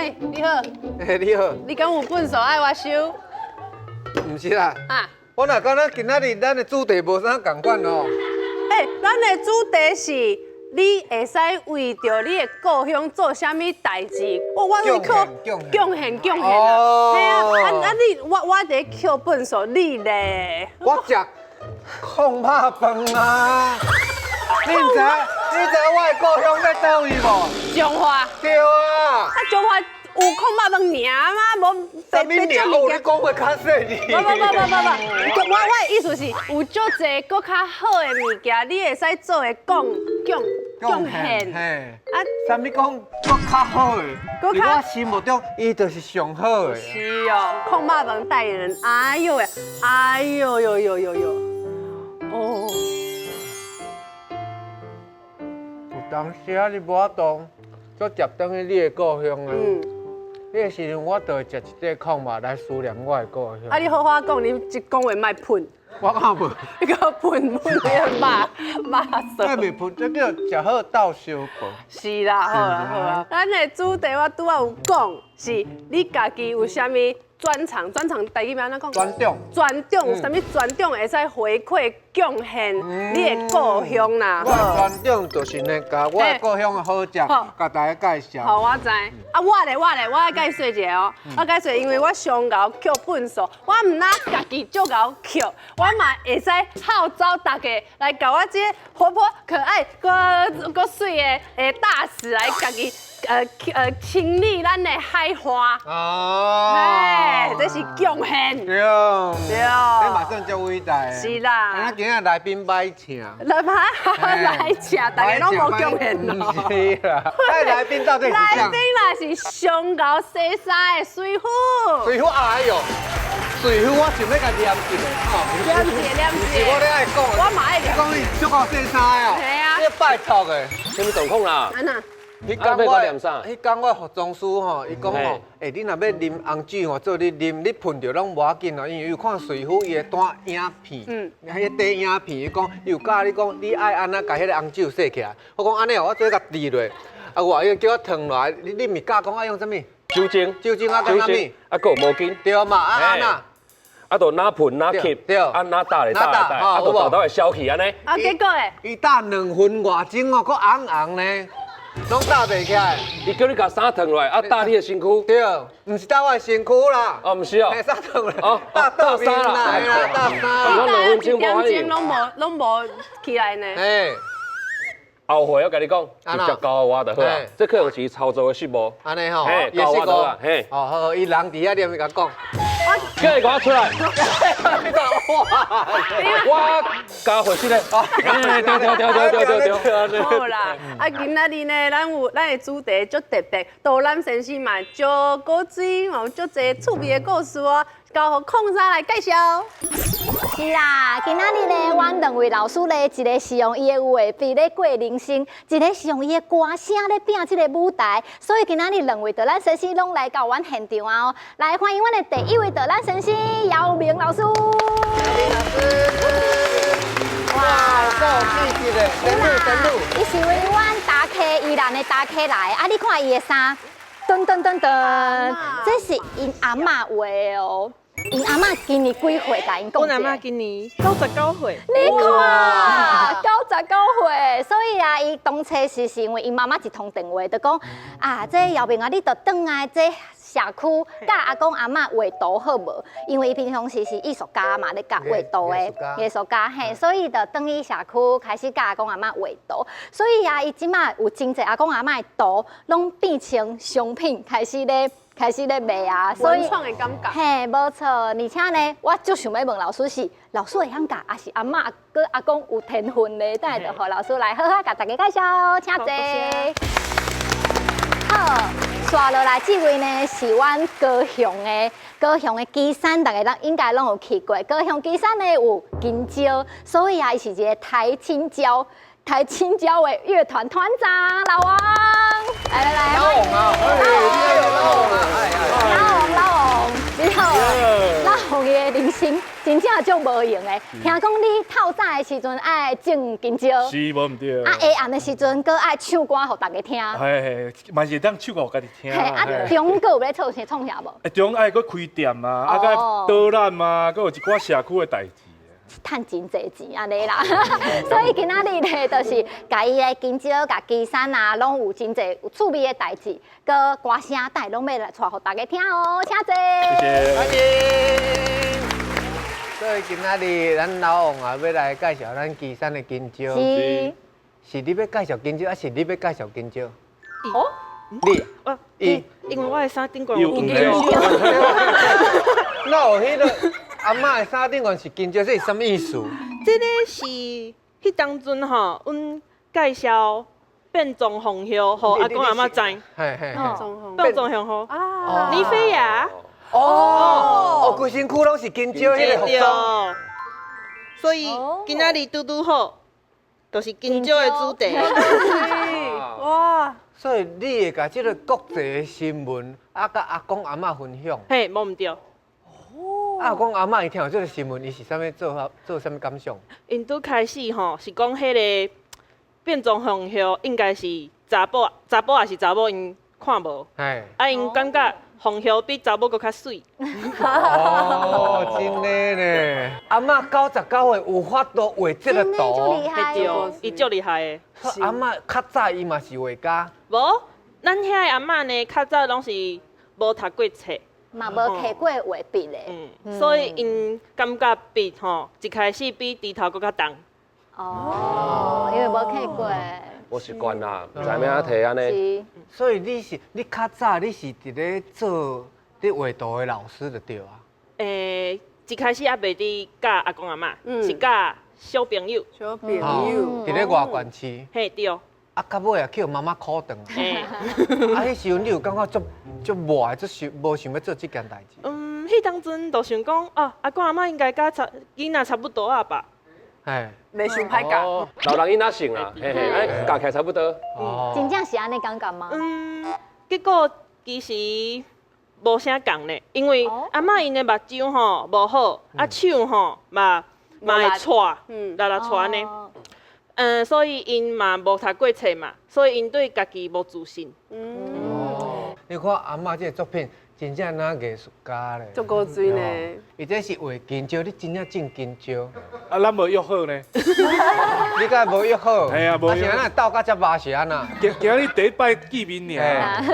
欸，你好。欸，你好。你敢有糞埽愛我收？毋是啦。啊。我若感覺今仔日咱的主題無啥仝款哦。欸，咱的主題是你會使為著你的故鄉做啥物代誌？我攏靠貢獻貢獻啊！嘿啊，啊啊你我佇咧抾糞埽，你咧？我食炕肉飯啊！你毋知？你知我的故鄉佇佗位無？彰化。對啊。啊，彰化有炕肉飯爾嗎？無啥物爾？哦，你講話較細膩。無無無無無無，我的意思是有足濟閣較好的物件，你會使做的貢貢貢獻。嘿。啊，啥物講閣較好的？佇我心目中，伊就是上好的。是哦，炕肉飯代言人，哎呦喂，哎呦呦呦呦呦，哦。有當時啊，你無法度，做接轉去你的故鄉啊。彼个時陣，我就會食一塊炕肉來思念我的故鄉。啊，你好好講，你一講話莫噴。我敢噴？你閣噴噴你個肉肉色。這袂噴，這叫食好鬥相報。是啦，好啦好啦。咱的主題我拄仔有講，是你家己有啥物專長？專長台語欲按怎講？專長。專長，啥物專長會使回饋貢獻你的故鄉啦？我的專長就是呢，共我的故鄉的好食，共大家介紹。好，我知。啊，我咧，我咧，我愛介紹一下哦。我介紹，因為我上𠢕抾糞埽，我毋但家己足𠢕抾，我嘛會使號召大家來共我這個活潑可愛、閣閣媠的大使來家己清理咱的海岸。哦。嘿，這是貢獻。對。對。這嘛算足偉大。是啦。啊，今仔來賓歹請。來賓來請，大家攏無貢獻咯。是啦。哎，來賓到底是來賓嘛是上𠢕洗衫的師傅。師傅，哎喲，師傅，我想欲共念一下吼。念一下，念一下。是我咧愛講。我嘛愛念。你講你足𠢕洗衫的哦。嘿啊。你拜託的。啥物狀況啦？按怎？彼工我，彼工我服裝師吼，伊講吼，欸，你若欲啉紅酒吼，做你啉，你噴著攏無要緊哦，因為伊有看師傅伊會帶影片，彼個底影片，伊講伊有教你講，你愛按怎共彼個紅酒洗起來。我講按呢哦，我做共滴落，啊有啊，伊叫我燙落來，你毋是教講愛用啥物？酒精。酒精啊，閣啥物？啊，閣有毛巾。對嘛，啊按怎？啊，就若噴若吸，啊，若打咧打咧打，啊，就沓沓會消去按呢。啊，結果咧？伊打2分外鐘哦，閣紅紅呢。攏搭袂起來。伊叫你共衫脫落來，啊，搭你的身軀。對，毋是搭我的身軀啦。哦，毋是哦。衫脫落來。哦，搭搭衫啦。搭衫。我2分鐘無反應。攏無攏無起來呢。嘿。後悔我共你講，直接交予我就好啊。這可能是操作的失誤。按呢吼。嘿，交我就好啊。嘿。哦，好，伊人佇遐，你欲共講。叫伊共我出來。我交回去咧。對對對對對對。好啦，啊，今仔日呢，咱有咱的主題足特別，杜南先生嘛足古錐，嘛有足濟趣味的故事哦，交予鄺生來介紹。是啦，今仔日呢，阮兩位老師咧，一个是用伊的畫筆咧過人生，一个是用伊的歌聲咧拼這个舞台，所以今仔日兩位導覽先生攏來到阮現場啊！來歡迎阮的第一位導覽先生姚明老師。姚明老師，哇，夠有氣質的，深入深入。伊是為阮大溪宜蘭的大溪來，啊，你看伊的衫，噔噔噔噔，這是𪜶阿嬤畫的哦。𪜶阿嬤今年幾歲？共𪜶講。阮阿嬤今年99歲。你看，99歲，所以啊，伊當初是因為𪜶媽媽一通電話，就講啊，這姚明啊，你著轉來這社區，佮阿公阿嬤畫圖好無？因為伊平常時是藝術家嘛，咧教畫圖的藝術家嘿，所以就轉去社區開始佮阿公阿嬤畫圖。所以啊，伊這馬有真濟阿公阿嬤的圖，攏變成商品，開始咧賣啊，所以文創的感覺。嘿，無錯。而且呢，我足想欲問老師是，老師會曉教，抑是阿嬤佮阿公有天分咧？等下就予老師來好好共大家介紹，請坐。好，紲落來這位呢是阮高雄的旗山，大家攏應該攏有去過。高雄旗山呢有金蕉，所以啊，伊是一个台青蕉的樂團團長老王。來來來，老王啊，老王啊，老王老王，你好，老王伊的人生真真正足無閒的。聽講你透早的時陣愛種香蕉，是無毋對。啊，下暗的時陣閣愛唱歌予大家聽。嘿，嘛是會當唱歌予家己聽。嘿，啊，中午閣有咧創啥創啥無？欸，中午愛閣開店啊，啊，閣愛導覽啊，閣有一寡社區的代誌。趁真濟錢按呢啦，所以今仔日咧就是共伊的香蕉、共旗山啊，攏有真濟有趣味的代誌，閣歌聲帶攏欲來帶予大家聽哦，請坐。謝謝。歡迎。所以今仔日咱老王啊，欲來介紹咱旗山的香蕉。是。是你欲介紹香蕉，抑是你欲介紹香蕉？哦。你。伊。因為我的衫頂懸有香蕉。哪有彼個阿嬤的衫頂懸是香蕉，這是啥物意思？這個是彼當陣吼，阮介紹變裝皇后，予阿公阿嬤知。嘿嘿嘿。變裝皇后。啊。尼菲亞。哦。哦，規身軀攏是香蕉彼個服裝。所以今仔日拄拄好，就是香蕉的主題。哇！所以你會共這個國際的新聞啊，佮阿公阿嬤分享。嘿，無毋對。阿公阿嬤伊聽著這個新聞，伊是啥物做法，做啥物感想？𪜶拄開始吼，是講彼個變裝皇后應該是查某，查埔抑是查某，𪜶看無。嘿。啊，𪜶感覺皇后比查某閣較媠。哦，真的呢。阿嬤99歲有法度畫這個圖，對，伊足厲害的。阿嬤較早伊嘛是畫家。無，咱遐的阿嬤呢，較早攏是無讀過冊。嘛無提過畫筆咧，所以𪜶感覺筆吼一開始比豬頭閣較重。哦，因為無提過。無習慣啦，毋知欲按怎提按呢。所以你是你較早你是佇咧做咧畫圖的老師就對啊。欸，一開始猶未佇教阿公阿嬤，是教小朋友。小朋友。佇咧外縣市。嘿，對。啊，到尾也去予媽媽苦轉來。啊，彼時陣你有感覺足足無愛，足想無想欲做這件代誌？嗯，彼當陣就想講，哦，阿公阿嬤應該佮差囡仔差不多啊吧。嘿，袂傷歹教。老人囡仔性啦，嘿嘿，按呢教起來差不多。哦。真正是按呢感覺嗎？嗯，結果其實無啥仝咧，因為阿嬤𪜶的目睭吼無好，啊手吼嘛嘛會掣，抐抐掣按呢。嗯，所以𪜶嘛無讀過冊嘛，所以𪜶對家己無自信。哦，你看阿嬤這個作品，真正若藝術家咧。足古錐呢。伊這是畫香蕉，你真正種香蕉。啊，咱無約好呢。你敢無約好？嘿啊，無約。啊是按怎鬥甲遮肉是按怎？今今日第一擺見面爾。啊，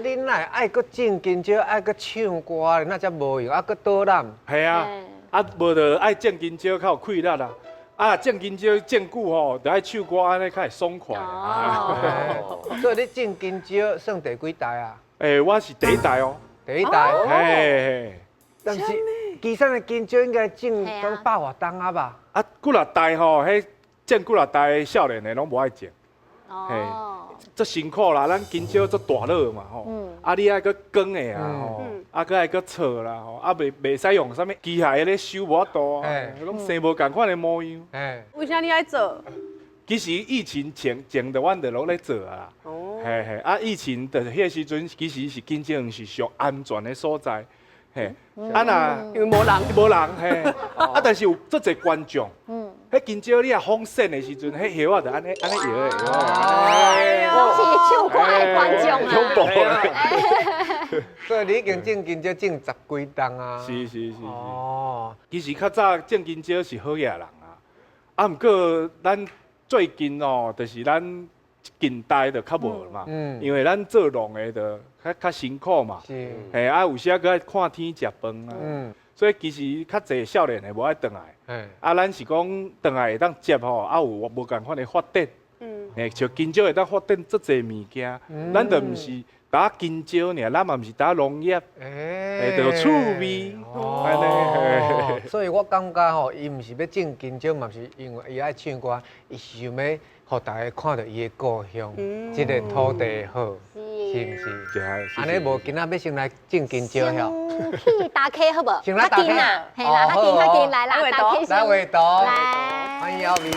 你哪會愛閣種香蕉，愛閣唱歌咧？哪遮無閒？啊，閣導覽。嘿啊，啊無就愛種香蕉較有氣力啦。啊，種香蕉種久吼，就愛唱歌按呢較會爽快。哦，所以你種香蕉算第幾代啊？欸，我是第一代哦。第一代。嘿。但是旗山的香蕉應該種講百外冬啊吧？啊，幾若代吼，彼種幾若代少年的攏無愛種。哦。足辛苦啦，咱香蕉足大粒嘛吼。啊，你愛閣耕的啊吼，啊，閣愛閣鋤啦吼，啊，袂袂使用啥物機械咧收無法度啊，攏生無仝款的模樣。為啥你愛做？其實疫情前前就阮就攏咧做啊。嘿嘿，啊，疫情就彼個時陣，其實是香蕉園是上安全的所在。嘿，啊若因為無人，無人嘿，啊，但是有足濟觀眾。彼香蕉你若風扇的時陣，彼葉仔就按呢按呢搖的。攏是唱歌的觀眾啊。恐怖。所以你已經種香蕉種十幾冬啊。是是是。哦。其實較早種香蕉是好額人啊，啊，毋過咱最近哦，就是咱近代就較無嘛，因為咱做農的就較較辛苦嘛。是。嘿，啊，有時仔閣愛看天食飯啊。所以其實較濟少年的無愛轉來。啊，咱是講轉來會當接吼，啊有無仝款的發展。嘿，像香蕉會當發展足濟物件，咱就毋是打香蕉爾，咱嘛毋是打農業，欸，就趣味。哦，所以我感覺吼，伊毋是欲種香蕉，嘛是因為伊愛唱歌，伊是想欲予大家看著伊的故鄉，這個土地好，是毋是？按呢無今仔欲先來種香蕉遐。先去打溪好無？先來打溪啦，嘿啦，較緊較緊來啦，打溪先。來畫圖，來，歡迎姚明。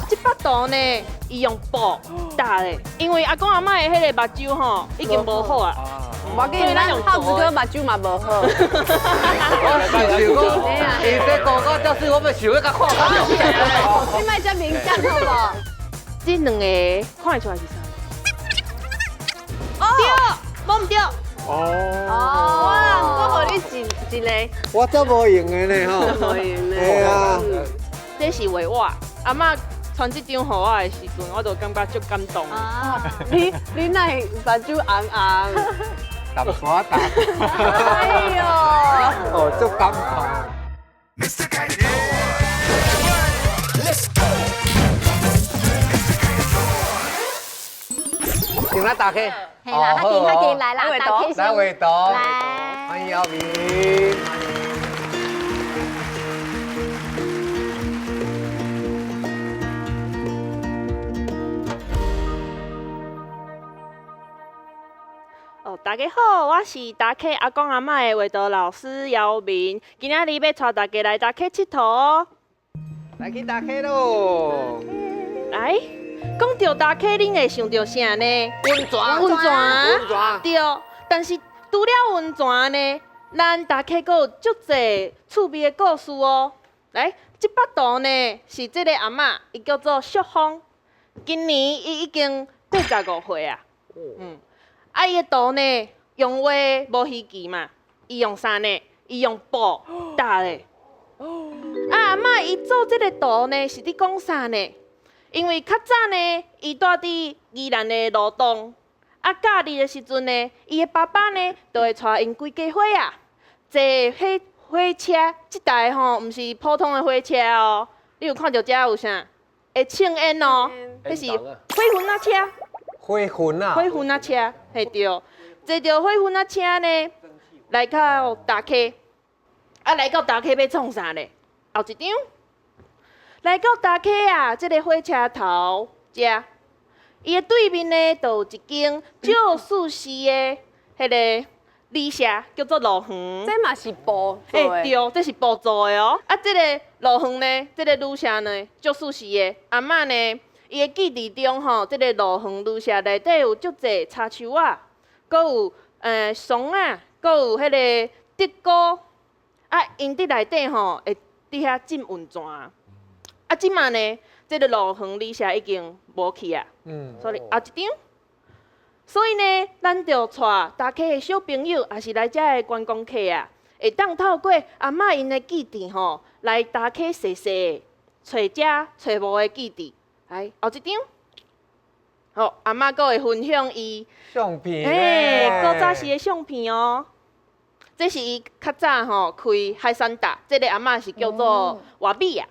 這图呢，伊用布搭的，因为阿公阿嬤的彼个目睭吼已经无好啊。我记得咱孝子哥目睭嘛无好。我是想讲，伊这图画遮媠，我欲想欲共看较你莫遮敏感好无？这两个看会出来是啥？对，无毋对。哦。哇，我予你一个。我真无用的呢吼。无用的。对啊。这是画我阿嬤传这张予我的时阵，我就感觉足感动。你哪会目睭红红？淡薄仔淡。哎呦！哦，足感动。请来打开。嘿啦，较近较近来啦，打开来画图，来，欢迎姚明。哦，大家好，我是大溪阿公阿嬤的画图老师姚明，今仔日欲带大家来大溪𨑨迌哦。来去大溪咯。来，讲到大溪，恁会想到啥呢？温泉。温泉。温泉。对，但是除了温泉呢，咱大溪阁有足济趣味的故事哦。来，这幅图呢是这个阿嬤，伊叫做淑芳，今年伊已经85岁啊。嗯。啊，伊的图呢，用画无稀奇嘛，伊用啥呢？伊用布搭的。啊，阿嬤伊做这个图呢，是伫讲啥呢？因为较早呢，伊住伫宜兰的罗东，啊，假日的时阵呢，伊的爸爸呢，就会带𪜶规家伙啊，坐彼火车，这台吼，毋是普通的火车哦，你有看到遮有啥？会冲烟哦，彼是火云仔车。火云啊！火云仔车，嘿对，坐著火云仔车呢，来到大溪，啊，来到大溪欲创啥呢？后一张，来到大溪啊，这个火车头遮，伊的对面呢，就有一间旧素食的彼个旅社，叫做乐园。这嘛是布做的。欸，对，这是布做的哦。啊，这个乐园呢，这个旅社呢，旧素食的阿嬤呢。伊的记忆中吼，这个乐园旅社内底有足济茶树仔，阁有松仔，阁有彼个竹菇，啊，𪜶伫内底吼会伫遐浸温泉。啊，这马呢，这个乐园旅社已经无去啊。所以后一张，所以呢，咱就带大溪的小朋友，也是来遮的观光客啊，会当透过阿嬤𪜶的记忆吼，来大溪踅踅，揣遮揣无的记忆。来，后一张，好，阿嬤阁会分享伊相片，欸，古早时的相片哦。这是伊较早吼开海产档，这个阿嬤是叫做瓦米啊。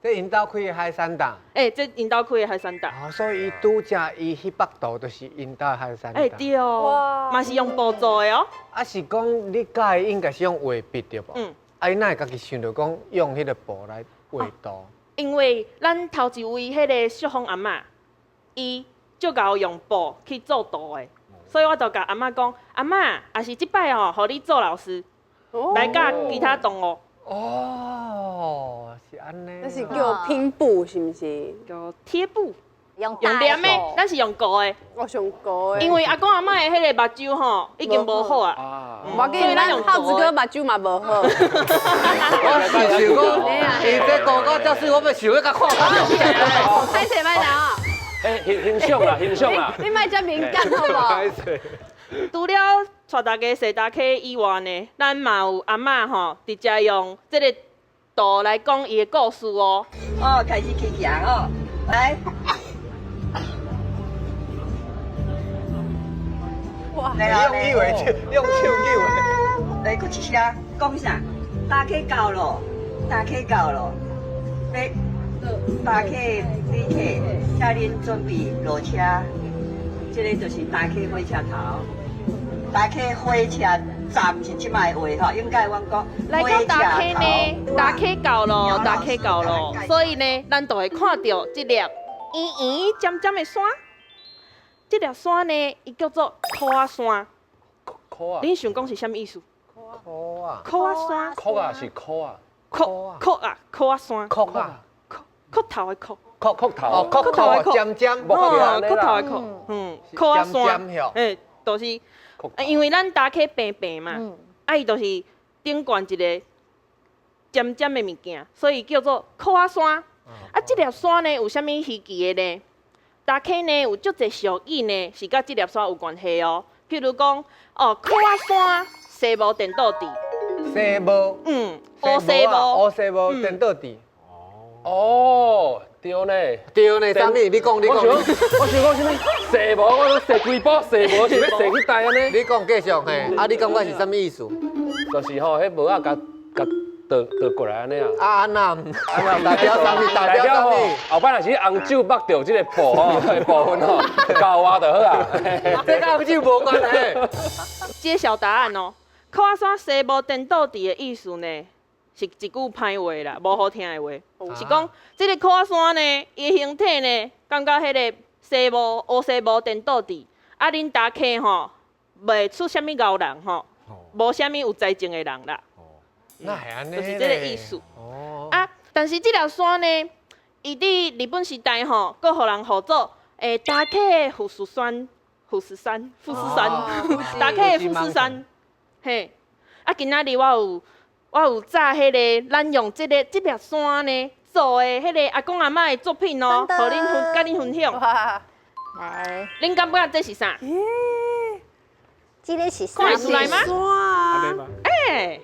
这𪜶兜开的海产档。欸，这𪜶兜开的海产档。哦，所以伊拄则伊彼幅图就是𪜶兜的海产档。欸，对哦，嘛是用布做的哦。啊，是讲你教伊应该是用画笔对无？嗯。啊，伊哪会家己想著讲用彼个布来画图？因为咱头一位彼个淑芳阿嬤，伊足𠢕用布去做图的，所以我就共阿嬤讲，阿嬤，也是这摆哦，予你做老师，来教其他同学。哦，是按呢。那是叫拼布是毋是？叫贴布。用黏的，咱是用糊的。我上糊的。因为阿公阿嬤的彼个目睭吼，已经无好啊。我记得咱孝子哥目睭嘛无好。我是想讲，伊这图画遮媠，我欲想欲共看。歹势歹势啊！欸，欣赏啦，欣赏啦。你莫遮敏感好无？除了带大家踅大溪以外呢，咱嘛有阿嬤吼，直接用这个图来讲伊的故事哦。哦，开始起行哦，来。哇！用以为用手以为。来，阁一声，讲啥？大溪到咯，大溪到咯，欲大溪旅客，请恁准备落车。这个就是大溪火车头，大溪火车站是这摆的话吼，应该阮讲。来到大溪呢，大溪到咯，大溪到咯，所以呢，咱就会看到这粒圆圆尖尖的山。这粒山呢，伊叫做箍仔山。箍仔。恁想讲是啥物意思？箍仔。箍仔山。箍仔是箍仔。箍箍仔，箍仔山。箍仔。箍箍头的箍。扣扣頭，哦，扣扣尖尖，哦，扣頭的扣，嗯，扣仔山，欸，就是，因為咱打開平平嘛，啊，伊就是頂懸一个尖尖的物件，所以叫做扣仔山。啊，這粒山呢有啥物稀奇的呢？打開呢有足濟俗語呢，是佮這粒山有關係哦。譬如講，哦，扣仔山西無顛倒佇，西無，嗯，烏西無，烏西無顛倒佇。哦，對呢，對呢，啥物？你講，你講。我想講啥物？西無，我講西幾步，西無是欲踅去佗按呢？你講繼續嘿，啊，你感覺是啥物意思？就是吼，彼帽仔共共倒倒過來按呢啊。啊，按那，按那代表啥物？代表啥物？後擺若是紅酒目著這個布吼，部分吼，交我就好啊。這佮紅酒無關係。揭曉答案哦，扣仔山西無顛倒佇的意思呢？是一句歹話啦，無好聽的話。是講這个扣仔山呢，伊的形體呢，感覺彼个西無烏西無顛倒佇，啊，恁打客吼，袂出啥物𠢕人吼，無啥物有才情的人啦。那會按呢？就是這个意思。啊，但是這粒山呢，伊佇日本時代吼，閣予人號做打客的富士山，富士山，富士山，打客的富士山。嘿，啊，今仔日我有紮彼个，咱用這个這粒山呢做的彼个阿公阿嬤的作品哦，予恁分，佮恁分享。來，恁感覺這是啥？這个是看會出來嗎？山。欸，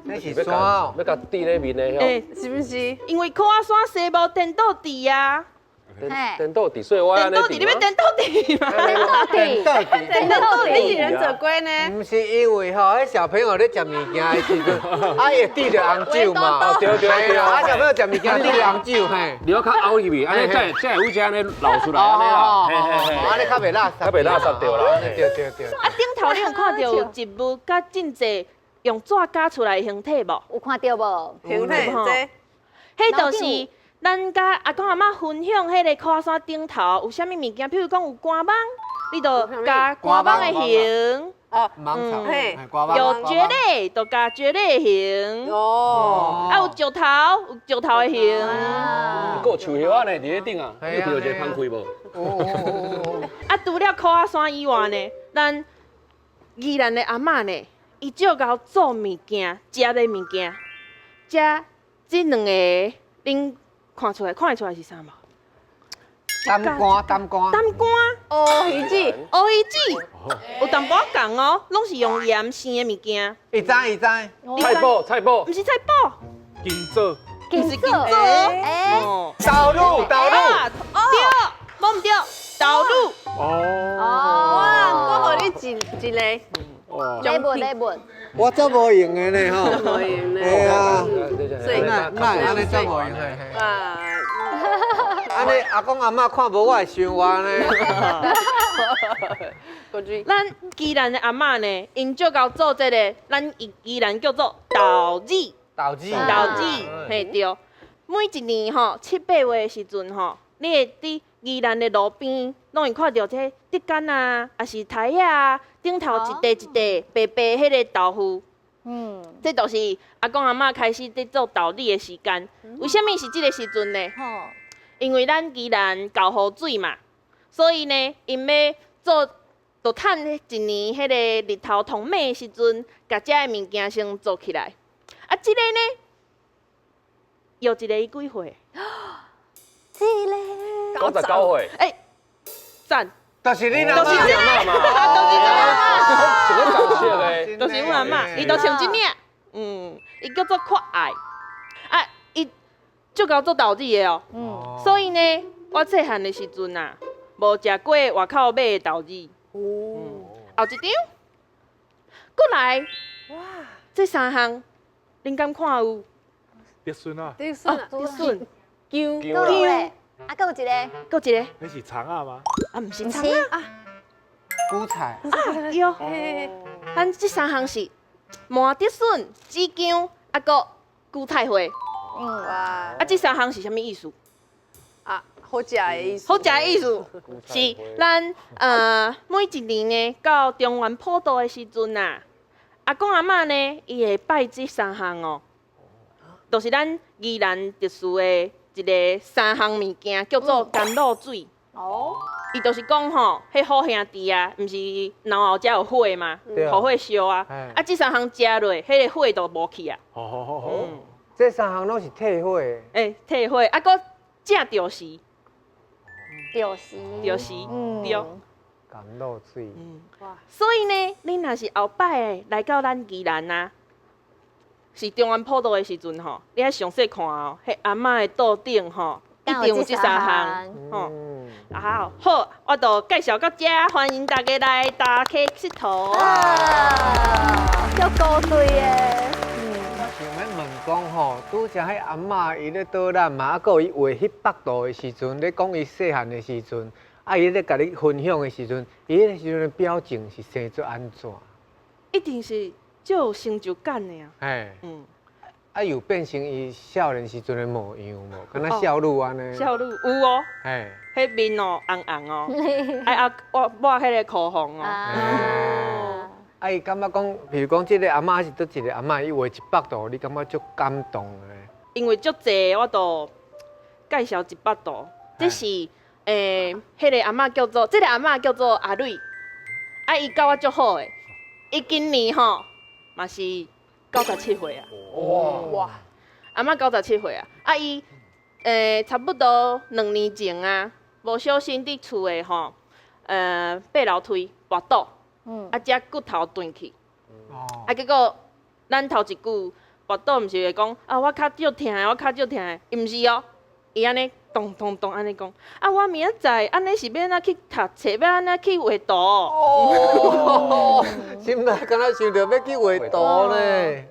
這是山哦，欲共滴咧面的欸，是毋是？因為扣仔山西無顛倒佇啊。顛倒佇，所以我顛倒佇，你欲顛倒佇嗎？顛倒佇，顛倒佇，你是忍者龜呢？毋是因為吼，彼小朋友咧食物件的時陣，啊，會滴著紅酒嘛。對對對。啊，小朋友食物件滴著紅酒，嘿。你要較凹入去，按呢才會才會有這按呢流出來按呢啦。嘿嘿嘿。按呢較袂垃圾。較袂垃圾著啦。對對對。啊，頂頭你有看著有植物佮真濟用紙絞出來的形體無？有看著無？形體這，彼就是。咱佮阿公阿嬤分享彼个扣仔山頂頭有啥物物件，譬如講有官網，你就加官網的形，哦，嘿，有蕨類就加蕨類的形，哦，啊有石頭，有石頭的形，閣有樹葉仔呢，佇咧頂啊，你有看著一个芳開無？啊，除了扣仔山以外呢，咱宜蘭的阿嬤呢，伊足𠢕做物件，食的物件，食這兩个，恁。看出來，看會出來是啥無？擔乾，擔乾，擔乾。烏魚子，烏魚子，有淡薄仔仝哦，攏是用鹽生的物件。伊知伊知。菜脯，菜脯。毋是菜脯。金棗。毋是金棗。欸。豆乳，豆乳。對，無毋對，豆乳。哦。哇，閣予你一个。禮物禮物。我足無用的呢吼。無用的。對啊。所以那那按呢足無用的。啊。按呢阿公阿嬤看無我會想我呢。咱宜蘭的阿嬤呢，𪜶足𠢕做這个，咱宜蘭叫做豆子。豆子。豆子，嘿對。每一年吼七八月的時陣吼，你會佇宜蘭的路邊，攏會看著這竹竿啊，抑是苔仔啊，頂頭一塊一塊白白彼个豆腐。嗯，這就是阿公阿嬤開始佇做豆乳的時間。為啥物是這个時陣呢？因為咱宜蘭厚雨水嘛，所以呢，𪜶欲做，就趁一年彼个日頭同猛的時陣，共遮的物件先做起來。啊，這个呢，又一个伊幾歲？這个99歲。欸，讚。就是你就是這个嘛，就是這个嘛，就是阮阿嬤，伊就穿這領，嗯，伊叫做闊愛，啊，伊足𠢕做豆子的哦，嗯，所以呢，我細漢的時陣啊，無食過外口買的豆子，哦，後一張，過來，哇，這三項，恁敢看有？竹筍啊，竹筍啊，竹筍，薑，薑。啊，閣有一个，閣一个，那是蔥仔嗎？啊，毋是蔥仔啊，韭菜啊，對，咱這三項是麻竹筍、紫薑，啊，閣韭菜花。嗯，哇，啊，這三項是啥物意思？啊，好食的意思。好食的意思是咱每一年呢到中元普渡的時陣啊，阿公阿嬤呢，伊會拜這三項哦，就是咱宜蘭特殊的。一个三项物件，叫做甘露水。哦。伊就是讲吼，彼好兄弟啊，毋是脑后才有火吗？予火烧啊！啊，这三项食落，彼个火就无去啊。哦。这三项拢是退火的。欸，退火，啊，阁食著时。著时。著时，对。甘露水。所以呢，恁若是后摆来到咱宜兰啊，是中元普渡的时阵吼，你爱详细看哦，彼阿嬷的桌顶吼，一定有这三项，吼。好，好，我就介绍到这，欢迎大家来大溪𨑨迌。足高贵的。我想欲问讲吼，拄才彼阿嬷伊咧导览嘛，啊，阁有伊画彼幅图的时阵，咧讲伊细汉的时阵，啊，伊咧共你分享的时阵，伊彼个时阵的表情是生做按怎？一定是足有成就感的啊。嘿。啊，有变成伊少年时阵的模样无？敢若少女按呢？少女有哦。嘿。彼面哦，红红哦，啊啊，抹彼个口红哦。啊，伊感觉讲，比如讲，这个阿嬷是佗一个阿嬷，伊画一百图，你感觉足感动的。因为足济，我都介绍一百图。这是彼个阿嬷叫做，这个阿嬷叫做阿蕊，啊，伊佮我足好的，伊今年吼嘛是97岁啊。哇哇！阿嬷97岁啊，啊伊差不多2年前啊，无小心伫厝的吼，爬楼梯跋倒，啊，这骨头断去，啊，结果咱头一句跋倒，毋是会讲啊，我跤足疼的，我跤足疼的，伊毋是哦，伊按呢咚咚咚按呢讲，啊，我明仔载按呢是欲按怎去读册，欲按怎去画图？哦，心内敢若想著欲去画图呢。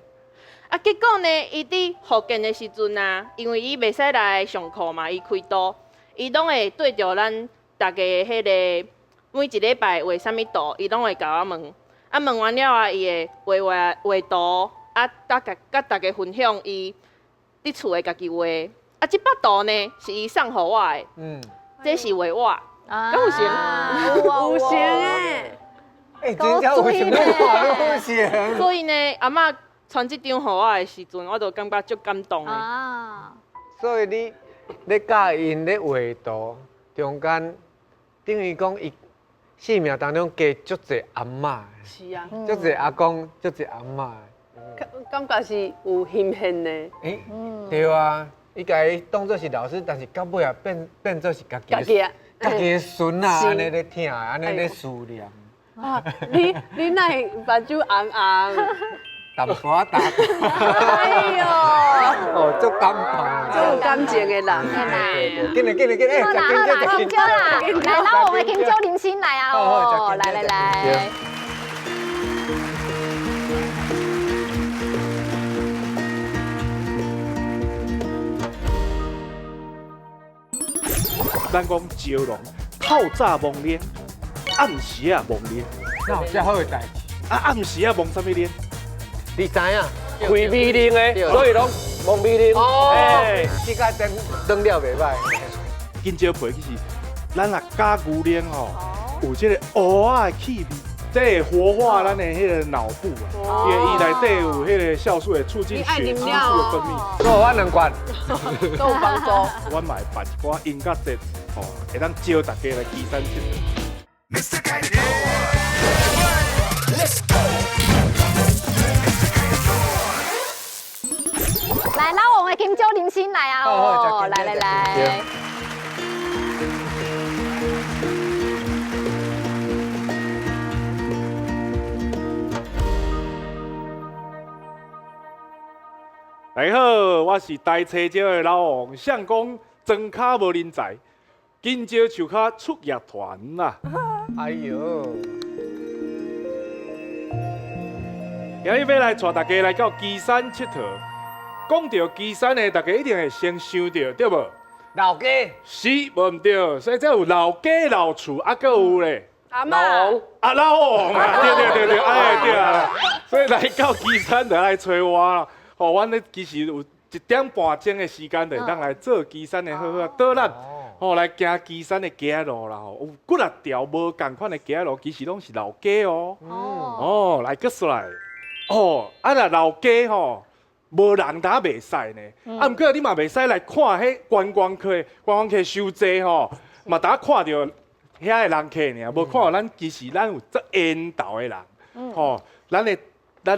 啊，结果呢，伊伫复健的时阵啊，因为伊袂使来上课嘛，伊开刀，伊拢会对著咱逐家彼个每一礼拜画啥物图，伊拢会共我问。啊，问完了啊，伊会画画画图，啊，佮逐家分享伊伫厝的家己画。啊，这幅图呢是伊送予我的，这是画我，敢有成？有成欸！欸，真正有成，有成。所以呢，阿嬷传这张予我的时阵，我就感觉足感动的。所以你咧教𪜶咧画图，中间等于讲伊生命当中加足济阿嬷，是啊，足济阿公，足济阿嬷，感觉是有心现的。欸，对啊，伊共伊当作是老师，但是到尾啊变做是家己的家己的孙仔，按呢咧疼，按呢咧思念。啊，你哪会目睭红红？淡薄仔淡。哎呦！哦，足感动，足有感情的人。紧来紧来紧来，好啦好啦，金蕉啦，来，那我们金蕉林心来啊！哦，来来来。咱讲招龙，透早摸奶，暗时啊摸奶，哪有遮好的代志？啊，暗时啊摸啥物奶？你知影？开米奶的，所以拢摸米奶。哦，这个灯灯了袂歹。香蕉皮其实，咱若加牛奶吼，有这个芋仔的气味，这会活化咱的彼个脑部啊，因为伊内底有彼个酵素会促进血清素的分泌。所以我两罐都有帮助。我嘛会办一寡音乐节，吼，会当招大家来旗山𨑨迌。来，那我们金蕉林心来啊！哦，来来来。大家好，我是大车蕉的老王，相公庄跤无人才，香蕉树跤出乐团啦！哎呦，今日欲来带大家来到旗山𨑨迌。讲到旗山的，大家一定会先想到，对无？老家是，无毋对，所以这有老家老厝，啊，阁有咧阿嬷，啊老王啊，对对对对，哎对啊，所以来到旗山就来揣我啦。吼，阮咧其实有1点半钟的时间，就会当来做旗山的好好导览，吼，来行旗山的街路啦，吼，有几若条无仝款的街路，其实拢是老街哦。哦，来阁出来，哦，啊若老街吼。無人打袂使呢。啊，毋過你嘛袂使來看彼觀光客，觀光客傷濟吼，嘛逐看著遐的人客爾，無看著咱其實咱有足緣投的人，吼，咱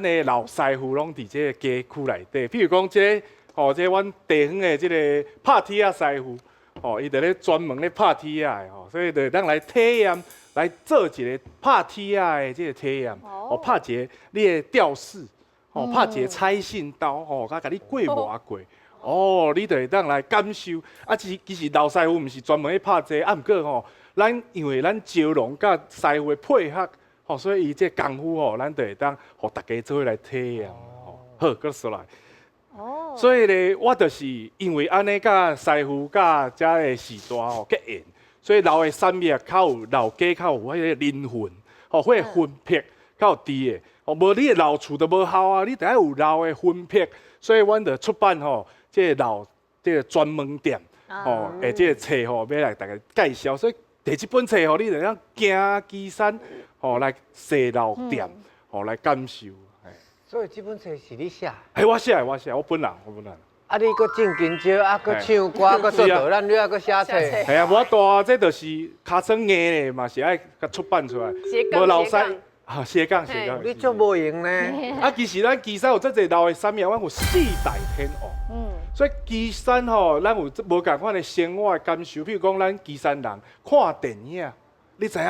的老師傅攏佇這個街區內底，譬如講這個，吼，這阮地方的這個拍鐵仔師傅，吼，伊就咧專門咧拍鐵仔的吼，所以就會當來體驗，來做一個拍鐵仔的這個體驗，哦，拍一個你的吊飾，吼，拍一個彩信刀，吼，共你過磨過，哦，你就會當來感受。啊，其實老師傅毋是專門去拍這個，啊，毋過吼，咱因為咱招龍佮師傅的配合，吼，所以伊這個功夫吼，咱就會當予大家做伙來體驗。吼，好，閣說來。哦。所以咧，我就是因為按呢，佮師傅佮遮个時代吼結緣，所以老的產業較有老家較有彼个靈魂，吼，彼個魂魄較有佇的。哦，無你的老厝就無效啊，你得愛有老的魂魄。所以阮就出版吼，這個老這個專門店，吼，的這個冊吼，欲來大家介紹。所以佇這本冊吼，你就當行旗山，吼，來踅老店，吼，來感受。所以這本冊是你寫？係我寫的，我寫，我本人，我本人。啊，你閣種香蕉，啊，閣唱歌，閣做導覽，你還閣寫冊？係啊，無法度啊，這就是尻川硬的嘛，是愛共出版出來。無老師，啊，斜槓斜槓。你足無閒呢。啊，其實咱旗山有遮濟老的產業，阮有四大天王。所以旗山吼，咱有無仝款的生活的感受。譬如講，咱旗山人看電影，你知影？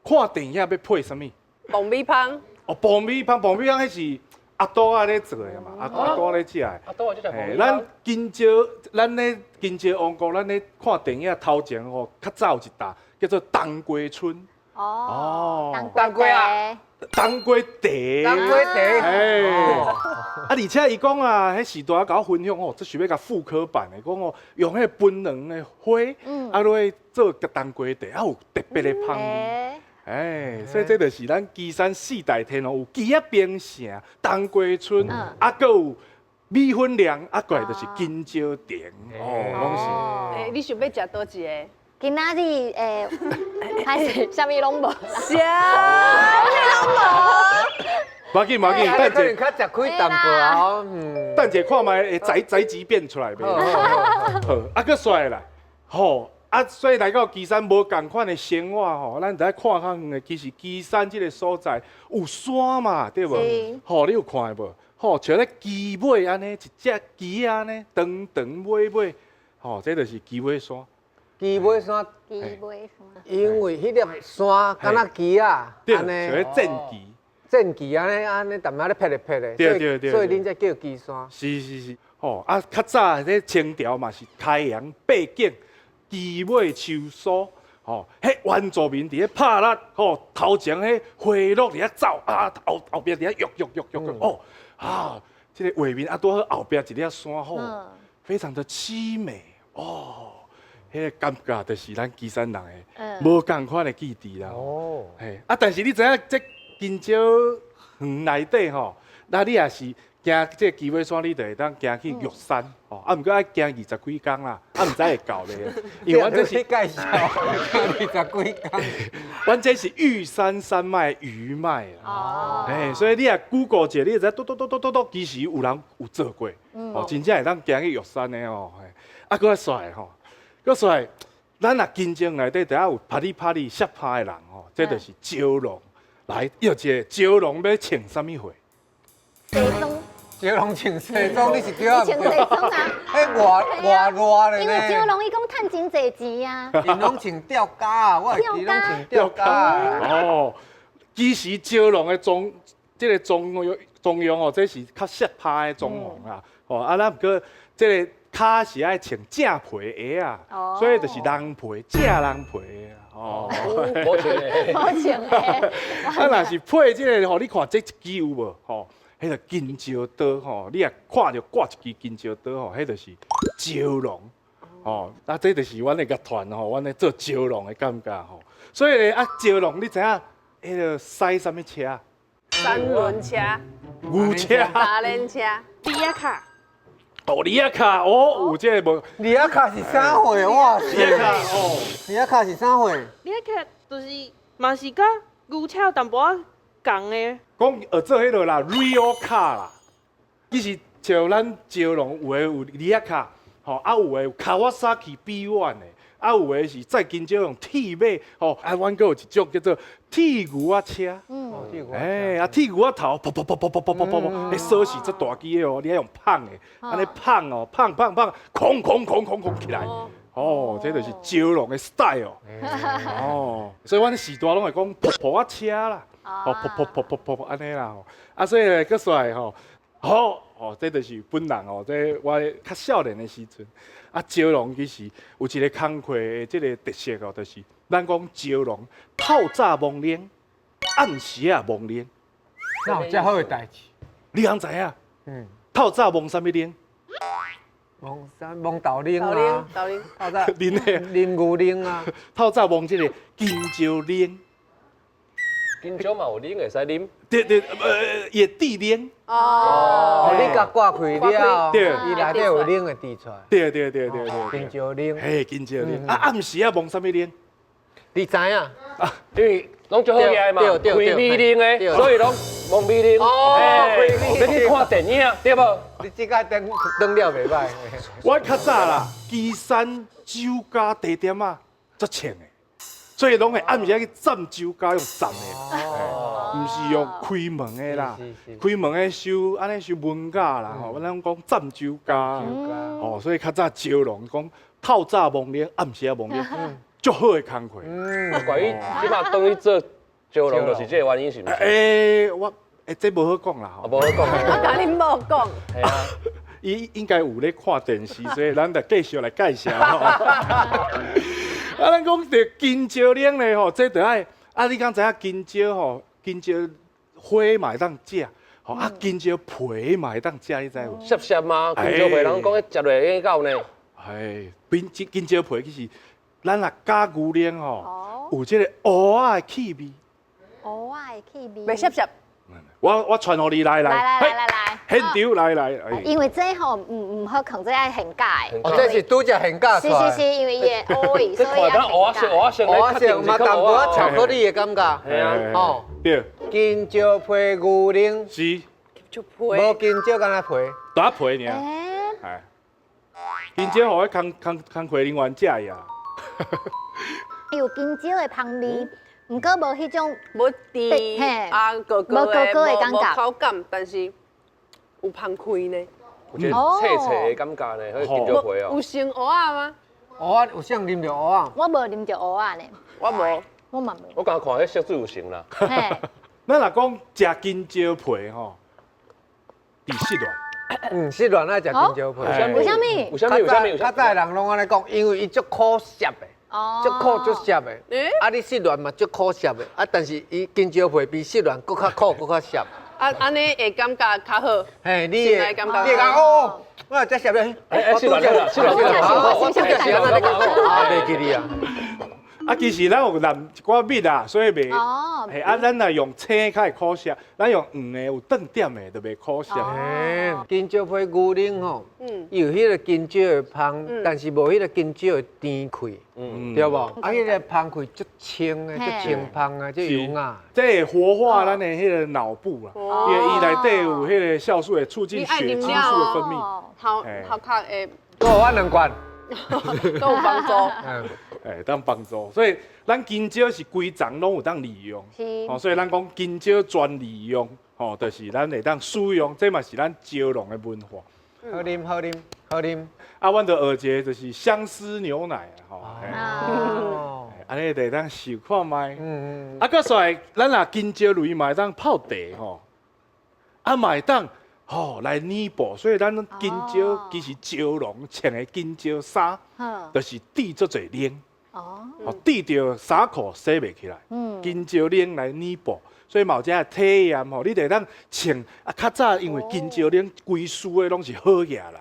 看電影欲配啥物？爆米香。哦，爆米香，爆米香，彼是阿多仔咧做的嘛，阿多咧食的。阿多仔就食爆米香。咱金蕉，咱咧金蕉王國，咱咧看電影頭前吼，較早有一搭叫做冬瓜村。哦，冬瓜啊，冬瓜茶，冬瓜茶。哎，啊，而且伊講啊，彼時代共我分享吼，這是欲共復刻版的，講哦，用彼個檳榔的花，啊，落去做冬瓜茶，啊，有特別的香味。哎，所以這就是咱旗山四大天王，有旗仔冰城、冬瓜村，啊，閣有米粉娘，啊，過來就是金蕉亭，哦，攏是。哎，你想欲食佗一个？今仔日欸，還是啥物攏無？啥物攏無？無要緊，無要緊，等者較食開淡薄啊，等者看覓會宅急便出來袂？好，啊，閣煞來，吼。啊，所以來到旗山無仝款的生活吼，咱著愛看較遠的。其實旗山這個所在有山嘛，對無？吼，你有看無？吼，像咧旗尾按呢，一隻旗仔按呢，長長尾尾，吼，這就是旗尾山。旗尾山，旗尾山。因為彼粒山敢若旗仔，對，像咧戰旗。戰旗按呢按呢，淡仔咧撇咧撇咧，對對對，所以恁才叫旗山。是是是，吼啊，較早咧清朝嘛是開陽八景。旗尾秋酥，吼，彼原住民佇咧拍獵，吼，頭前彼花鹿佇遐走，啊，後壁佇遐躍躍躍躍，哦，啊，這個畫面啊，拄好後壁一粒山，吼，非常的淒美，哦，彼個感覺就是咱旗山人的無仝款的記憶啦。哦，嘿，啊，但是你知影這金蕉園內底吼，那你也是行這個旗尾山，你就會當行去玉山，哦，啊，毋過愛行二十幾工啦，啊，毋知會到袂？因為阮這是介紹二十幾工，阮這是玉山山脈餘脈啦。哦，哎，所以你若 Google 一下，你就知嘟嘟嘟嘟嘟嘟，其實有人有做過，哦，真正會當行去玉山的哦。啊，閣來煞吼，閣煞，咱若金蕉內底，著愛有拍哩拍哩攝拍的人吼，這就是招龍來，約一個招龍欲穿啥物貨？西裝。招龍穿西裝，你是對啊？穿西裝啊？彼偌偌熱咧。因為招龍伊講趁真濟錢啊。𪜶攏穿吊嘎啊，我會記攏穿吊嘎。哦，其實招龍的裝，這個裝容哦，這是較攝拍的裝潢啊。哦，啊，咱毋過這個跤是愛穿正皮鞋啊，所以就是人皮正人皮的。哦，無穿的，無穿的。啊，若是配這個吼，你看這一支有無？吼。彼個金蕉刀吼，你若看著掛一支金蕉刀吼，彼就是招龍吼。啊，這就是阮的樂團吼，阮咧做招龍的感覺吼。所以咧，啊，招龍你知影？彼個駛啥物車？三輪車、牛車、三輪車、犁仔卡。哦，犁仔卡哦，有這個無？犁仔卡是啥貨？哇！犁仔卡哦，犁仔卡是啥貨？犁仔卡就是嘛是佮牛車有淡薄仔仝的。講學做彼個啦，rail car 啦，其實像咱招龍有的有李亞卡，吼啊有的有 Kawasaki B1 的，啊有的是載金蕉用鐵馬，吼啊，阮閣有一種叫做鐵牛仔車。哎，啊鐵牛仔頭，噗噗噗噗噗噗噗噗，彼鎖匙足大支的哦，你愛用碰的，按呢碰哦，碰碰碰，空空空空空起來。哦，這就是招龍的 style。哦，所以阮序大攏會講噗噗仔車啦，哦，噗噗噗噗噗按呢啦吼。啊，所以咧，閣煞來吼，好，哦，這就是本人哦，這我較少年的時陣，啊，招龍其實有一个工課的這个特色哦，就是咱講招龍透早摸奶，暗時仔摸奶。哪有遮好的代誌？你敢知影？透早摸啥物奶？摸啥？摸豆奶啊？豆奶，透早啉的啉牛奶啊？透早摸這个金蕉奶。金蕉嘛有奶會使啉？對對，伊會滴奶。哦，你共割開了，伊內底有奶會滴出來。對對對對對，金蕉奶。嘿，金蕉奶。啊，暗時仔摸啥物奶？你知影？啊，因為攏足好額嘛，開米奶的，所以攏摸米奶。哦，開米。你去看電影對無？你這個燈燈了袂䆀。我較早啦，旗山酒家茶店仔，足穿的。所以攏會暗時去站酒家用站的，毋是用開門的啦。開門的收按呢收文假啦，吼，咱攏講站酒家。哦，所以較早招龍講透早摸奶，暗時仔摸奶，足好的工課。怪伊這馬轉去做招龍，就是這個原因是毋是？欸，我欸，這無好講啦，吼。無好講。我共恁某講。係啊。伊應該有咧看電視，所以咱就繼續來介紹。啊，咱講著金蕉奶咧吼，這著愛啊！你敢知影金蕉吼？金蕉花嘛會當食，吼啊，金蕉皮嘛會當食，你知無？澀澀嗎？金蕉皮人講彼食落會夠呢。嘿，變金蕉皮其實，咱若加牛奶吼，有這个芋仔的氣味。芋仔的氣味。袂澀澀。我傳予你來來來來來來，現場來來。因為這吼毋好囥，這愛現絞的。哦，這是拄才現絞是是是，因為伊會烏去，所以愛現絞。芋仔色，芋仔色，芋仔色嘛，淡薄仔巧克力的感覺。係啊，哦，對。金蕉皮牛奶。是。就皮。無金蕉干焦皮。焦皮爾。係。金蕉予彼工工工課人員食呀。有金蕉的芳味。毋過無彼種無甜啊，澀澀的，無口感，但是有芳氣呢。有一個脆脆的感覺呢，彼金蕉皮哦。有生芋仔嗎？芋仔有啥啉著芋仔？我無啉著芋仔呢。我無，我嘛無。我剛看彼色水有成啦。咱若講食金蕉皮吼，佇失戀。嗯，失戀愛食金蕉皮。為啥物？為啥物？為啥物？較早的人攏按呢講，因為伊足苦澀的。足苦足澀的，啊你失戀嘛足苦澀的，啊但是伊金蕉皮比失戀閣較苦，閣較澀。啊按呢會感覺較好。嘿，你會你會講哦，我遮澀咧，我拄才失戀了，我拄才是按呢講，啊袂記得啊。啊，其實咱有淋一寡蜜啊，所以袂。嘿，啊，咱若用青較會苦澀，咱用黃的有轉點的就袂苦澀。金蕉皮牛奶吼，有彼个金蕉的芳，但是無彼个金蕉的甜氣，對無？啊，彼个芳氣足清的，足清芳啊，足優雅。這會活化咱的彼个腦部啦，因為伊內底有彼个酵素會促進血清素的分泌。頭頭殼會。閣予我兩罐。都有幫助。會當幫助，所以咱金蕉是規叢攏有當利用，哦，所以咱講金蕉全利用，吼，就是咱會當使用，這嘛是咱招龍的文化。好啉，好啉，好啉。啊，阮就學一个就是相思牛奶啊，吼，按呢就會當試看覓。啊，閣煞來，咱若金蕉類嘛會當泡茶吼，啊嘛會當吼來染布，所以咱金蕉其實招龍穿的金蕉衫，就是滴足濟奶。哦，滴著衫褲洗袂起來，金蕉奶來染布，所以嘛有這個體驗吼，你就會當穿啊。較早因為金蕉奶規輸的攏是好額啦，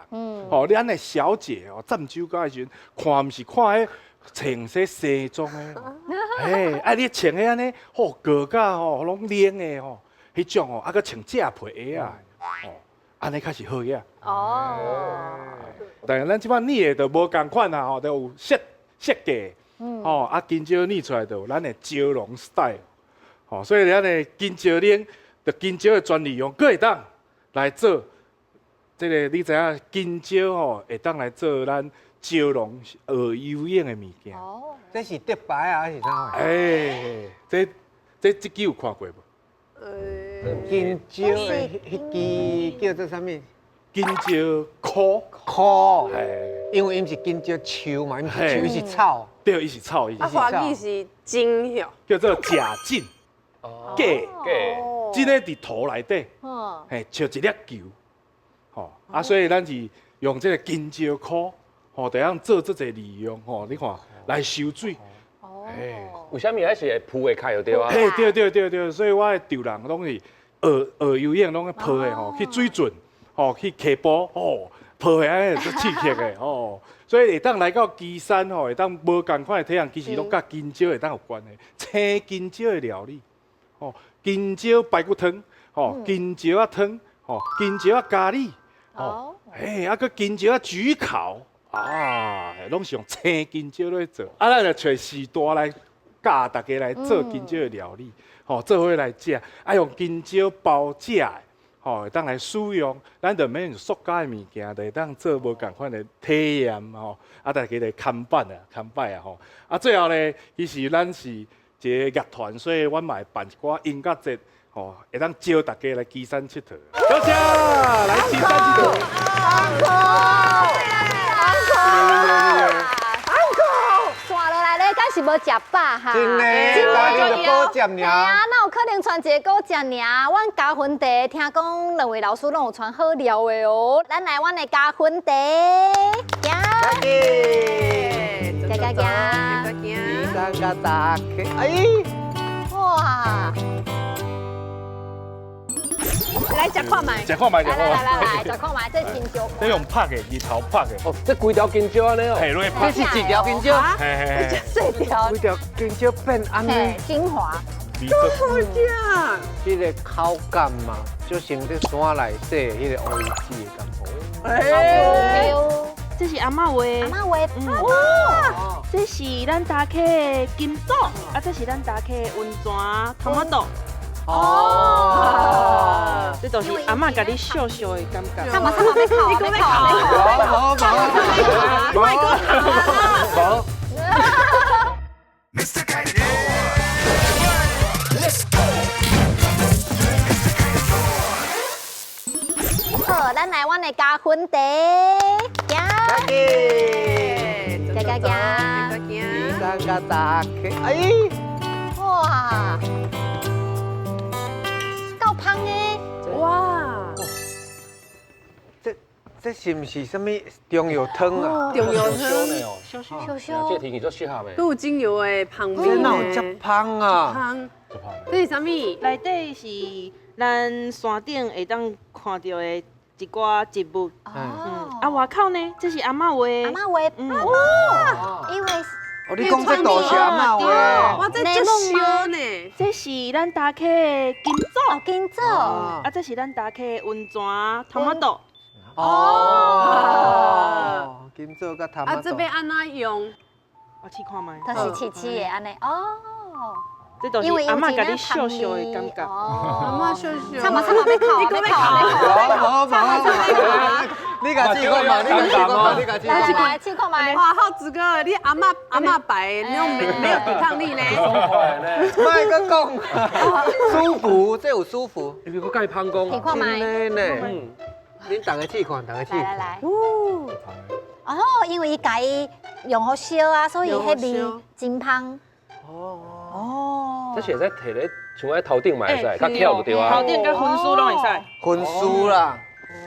吼，你按呢小姐哦，站酒家的時陣，看毋是看彼穿說西裝的，嘿，啊你穿彼按呢，吼，高甲吼攏冷的吼，彼種吼，啊閣穿正皮鞋仔，吼，按呢較是好額。哦，但是咱這擺染的就無仝款啦，吼，就有設設計。吼，啊，金蕉染出來就有咱的招龍 style，吼，所以咱的金蕉奶，就金蕉的全利用，閣會當來做這个你知影金蕉吼，會當來做咱招狼學游泳的物件。哦，這是竹排啊，還是啥？欸，這這支有看過無？金蕉的彼支叫做啥物？金蕉箍。箍。嘿，因為伊毋是金蕉樹嘛，伊毋是樹，伊是草。對，伊是草，伊是。啊，華語是金哟。叫做假金。假假。這个佇土內底，嘿，像一粒球，吼啊，所以咱是用這个金蕉箍，吼，就通做這濟利用，吼，你看來收水。哦。為啥物還是會浮會開就對啊？嘿，對對對對，所以我的丈人攏是學學游泳，攏去泡的吼，去水圳，吼，去溪埔，吼，泡的按呢足刺激的，吼。所以會當來到旗山，吼，會當無仝款的體驗，其實攏佮金蕉會當有關係。青金蕉的料理，吼，金蕉排骨湯，吼，金蕉仔湯，吼，金蕉仔咖喱，吼，嘿，啊，閣金蕉仔焗烤，啊，攏是用青金蕉來做。啊，咱就揣時代來教大家來做金蕉的料理，吼，做伙來食，啊，用金蕉包食的，吼，會當來使用，咱就免用塑膠的物件，就會當做無仝款的體驗，吼，啊，大家來看板啊，看擺啊，吼，啊，最後咧，其實咱是一个樂團，所以阮嘛會辦一寡音樂節，吼，會當招大家來旗山𨑨迌。多謝，來旗山𨑨迌。 Uncle，煞落來咧，敢是無食飽哈？真的，家己就果汁爾。啊，哪有可能傳一个果汁爾？阮加分茶，聽講兩位老師攏有傳好料的哦。咱來阮的加分茶，行。行行行。三个打开，哎，哇！來食看覓，食看覓，來來來來，食看覓，這金蕉，這用拍的，日頭拍的。哦，這規條金蕉按呢哦，嘿，落這是一條金蕉，嘿嘿嘿，這條，規條金蕉變按呢，精華，好食。這个口感嘛，就像佇山內底彼個烏魚子的感覺。哎，這是阿嬤畫，阿嬤畫，哇，這是咱大溪的金棗，啊，這是咱大溪的溫泉頭仔肚。哦，這就是阿嬤共你笑笑的感覺。差嘛差嘛，欲哭，欲哭，欲哭，無無無無。好，咱來阮的加分茶，行，行行行，三个打開，哎，哇，夠芳的，哇，這是毋是啥物中藥湯啊？中藥湯，燒燒燒燒，這天氣足適合的，都有精油的芳味。這哪有這芳啊？芳，這是啥物？內底是咱山頂會當看著的一寡植物。哦，啊，外口呢？這是阿嬤畫的。阿嬤畫，哇，因為哦，你講這圖是阿嬤畫。哇，這足燒呢！這是咱大溪的金棗。金棗。啊，這是咱大溪的溫泉頭仔肚。哦，金棗佮頭仔肚。啊，這欲按怎用？我試看覓。它是刺刺的按呢。哦。這就是阿嬤共你笑笑的感覺。阿嬤笑笑。差嘛差嘛，欲哭，欲哭，無無無。你共試看覓，你共試看覓，你共試看覓。來試看覓。哇，浩子哥，你阿嬤阿嬤白，你沒有抵抗力呢？莫閣講，舒服，這有舒服。你閣蓋芳講。試看覓。真的呢。恁逐个試看，逐个試。來來來。哦，因為伊共伊用予燒啊，所以彼味真芳。哦哦。這是會使提咧，像喺頭頂嘛會使，較巧就對啊。頭頂佮薰書攏會使。薰書啦，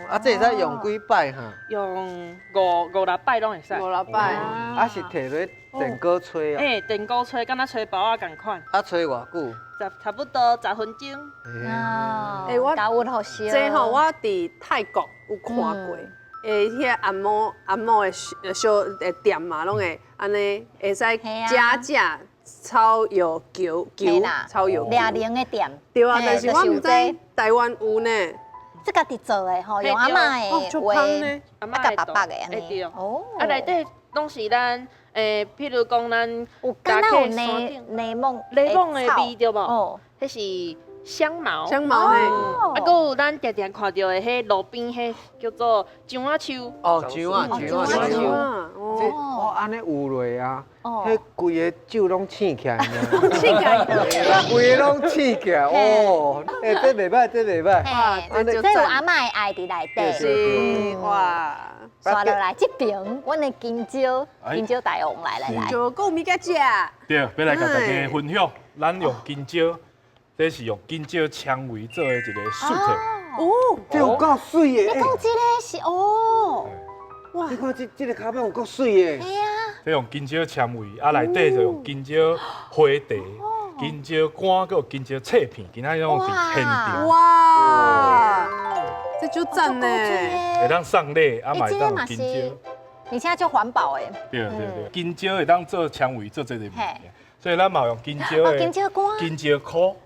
啊，這會使用幾擺哈？用五六擺攏會使。五六擺。啊，是提咧電鍋炊啊？欸，電鍋炊，敢若炊包仔仝款。啊，炊偌久？差不多10分鐘。哦。欸，我這吼，我佇泰國有看過，欸，彼个按摩按摩的小店嘛，攏會按呢，會使加價草藥球球，草藥兩零的店。對啊，但是我毋知台灣有呢。這家己做的吼，用阿嬤的畫，阿嬤佮爸爸的按呢。哦。啊，內底攏是咱欸，譬如講咱有敢若有檸檬檸檬的味對無？哦。彼是香茅，香茅嘿，啊，阁有咱常常看著的彼路边彼叫做樟仔树。哦，樟仔，樟仔树。这哦，按呢有落啊，彼规个酒拢醒起来呢。醒起来，规个拢醒起来哦。欸，这袂歹，这袂歹。这有阿嬤的爱伫内底。是哇。刷落来这边，阮的金蕉，金蕉大王来来来。就阁有物件食。对，欲来共大家分享，咱用金蕉，这是用金蕉纤维做的一个素特。哦，这有够媠的。你讲这个是哦。哇，你看这个跤板有够媠的。对啊。这用金蕉纤维，啊内底就用金蕉花茶、金蕉干，阁有金蕉脆片，今仔拢伫现场。哇，这就赞呢！会当送礼，啊嘛会当用金蕉。而且足环保的。对对对，金蕉会当做纤维做这个物件，所以咱嘛用金蕉的金蕉干、金蕉箍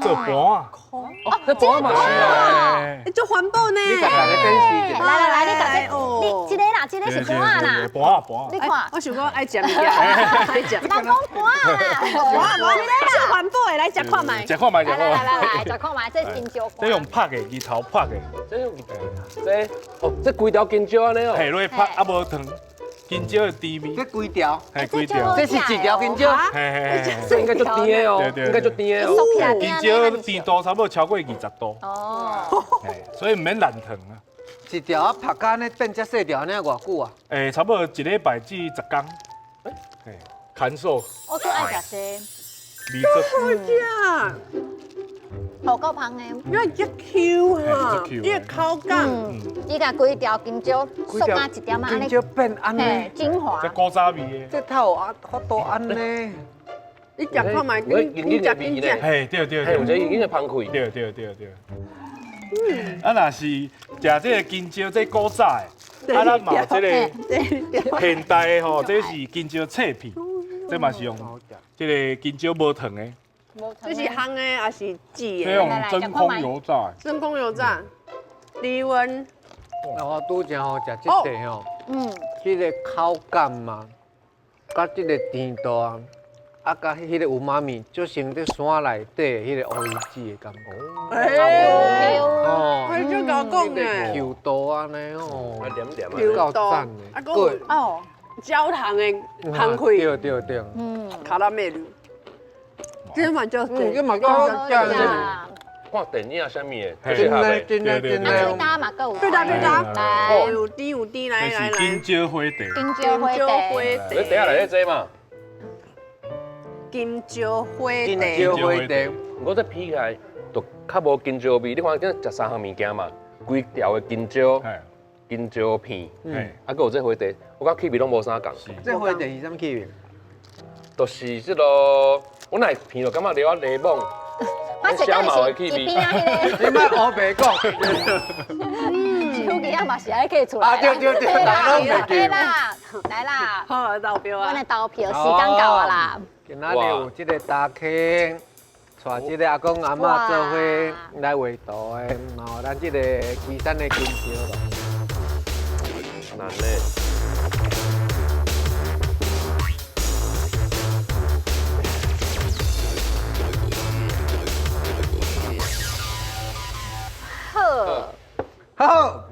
做盘仔。哦，这盘仔嘛是哦，足环保呢。你家己展示一下。来来来，你共这，你这个啦，这个是盘仔啦。盘仔盘仔。你看，我想讲爱食物件，爱食。人讲盘仔啦，盘仔，足环保的，来食看觅。食看觅，食看觅。来来来，食看觅，这金蕉。这用拍的，日头拍的。这用这哦，这规条金蕉按呢哦。嘿，落去拍啊无糖。金蕉的甜味，这规条，嘿，规条，这是一条金蕉，嘿嘿嘿，这应该足甜的哦，应该足甜的哦。金蕉甜度差不多超过20度，哦，所以毋免烂糖啊。一条啊，拍甲按呢变遮细条，按呢偌久啊？欸，差不多一礼拜至10工。嘿，牵手。我最爱食这。味足好食。好够香的，因为足 Q 哈，伊的口感，伊共规条金蕉缩加一点仔，金蕉变按呢，精华。这古早味的，这头啊，法度按呢，你食看觅，你食紧食，嘿，对对对，有这已经会芳开，对对对对。啊，若是食这个金蕉，这古早的，啊，咱嘛有这个现代的吼，这是金蕉脆片，这嘛是用这个金蕉无糖的。这是烘的还是煮的？这用真空油炸。真空油炸，低温。那我拄才吼食这块吼，这个口感嘛，佮这个甜度啊，啊，佮彼个有妈咪，就像伫山内底彼个乌鱼子的感觉。哎，哦，就𠢕讲的。 Q 度按呢哦，黏黏啊，够赞的。啊，哦，焦糖的香气。对对对。卡拉梅鲁。这嘛就这嘛够好食。看电影啥物的，真的真的真的。最大嘛够有。最大最大。来，有甜有甜，来来来。金蕉花茶。金蕉花茶。你等下来这嘛。金蕉花茶。金蕉花茶。我这闻起来就较无金蕉味。你看，这食三项物件嘛，规条的金蕉，金蕉片，啊，阁有这花茶，我感觉气味拢无啥仝。这花茶是啥物气味？就是这个，我若闻就感觉了柠檬，香茅的气味。你莫乌白讲。手机啊嘛是爱计出来。啊对对对，来啦，来啦。好，投票啊。阮的投票时间到啊啦。今仔日有这个大坑，带这个阿公阿嬷做伙来画图的，哦，咱这个旗山的金蕉啦。难咧。好，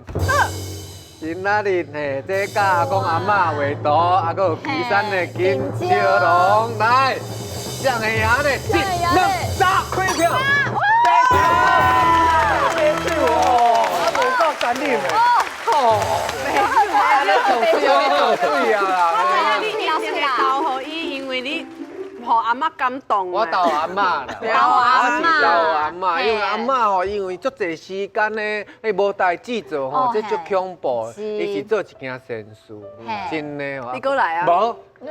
今仔日嘿，这佮阿公阿嬷画图，啊，阁有旗山的金蕉龙来，谁会赢呢？一、两、三，开票！白手哦，啊，无够残忍的。哦，白手，你做水啊啦！我知影你一定会投予伊，因为你。予阿嬷感动。我投阿嬷啦，投阿嬷，投阿嬷，因为阿嬷吼，因为足济时间呢，伊无代志做吼，这足恐怖。伊是做一件善事，真的吼。你阁来啊？无，无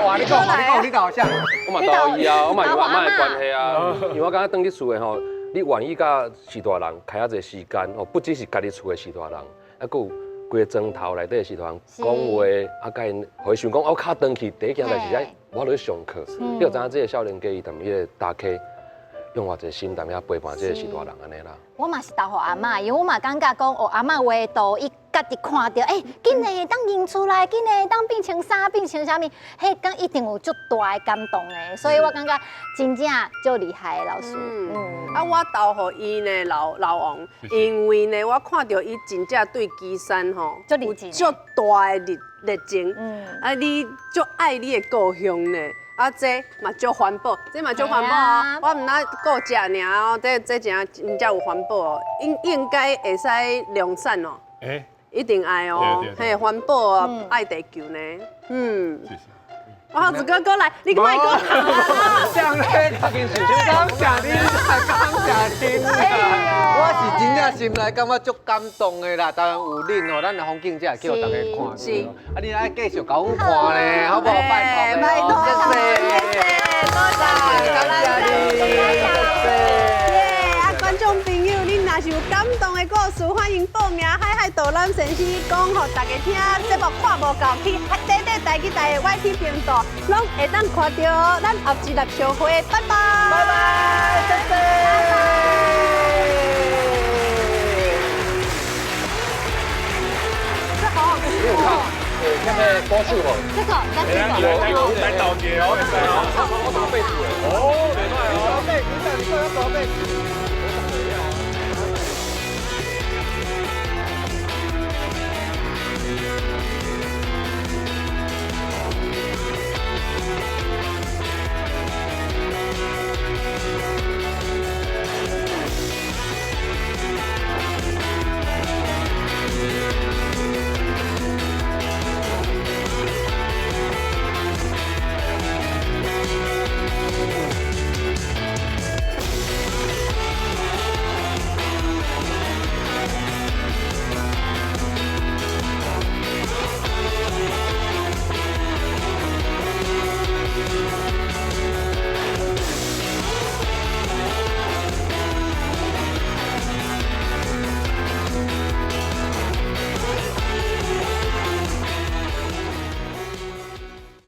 啊！你讲，你讲，你投啥？我嘛投伊啊，我嘛有阿嬷的关系啊。因为我感觉转去厝的吼，你愿意佮序大人开遐济时间哦，不只是家己厝的序大人，啊，阁有规个庄头内底的序大人讲话，啊，佮𪜶予伊想讲，我较转去第一件代志爱。我落去上课，你有知影这个少年家伊踮彼个大溪用偌济心踮遐陪伴这个序大人按呢啦。我嘛是投予阿嬷，因为我嘛感觉讲，哦，阿嬷画图伊家己看著，欸，竟然會當認出來，竟然會當變成啥變成啥物，彼工一定有足大的感動的，所以我感覺真正足厲害的老師。嗯，啊，我投予伊呢，老老王，因為呢，我看著伊真正對旗山吼有足大的熱熱情，啊，你足愛你的故鄉呢。啊，這嘛足環保，這嘛足環保哦。我毋但顧食爾哦，這這真真正有環保哦，應應該會使量產哦。欸，一定愛哦，嘿，環保啊，愛地球呢。嗯。我子哥哥來，你莫閣啊！感謝你，感謝你。我是真正心內感覺足感動的啦。當然有恁哦，咱的風景才會叫大家看。是。啊，你愛繼續共阮看呢，好無？拜託，拜託，謝謝，多謝，感謝你，謝謝。啊，觀眾朋友，恁若是有感動的故事，歡迎報名海海導覽先生講予大家聽。節目看無夠，去短短台語台的 YT 頻道，攏會當看著。咱後集來相會，拜拜，拜拜，謝謝。這好好吃哦。那個歌手哦，這個，這個，來導遊，我準備住的。哦，你準備，你準備，你準備。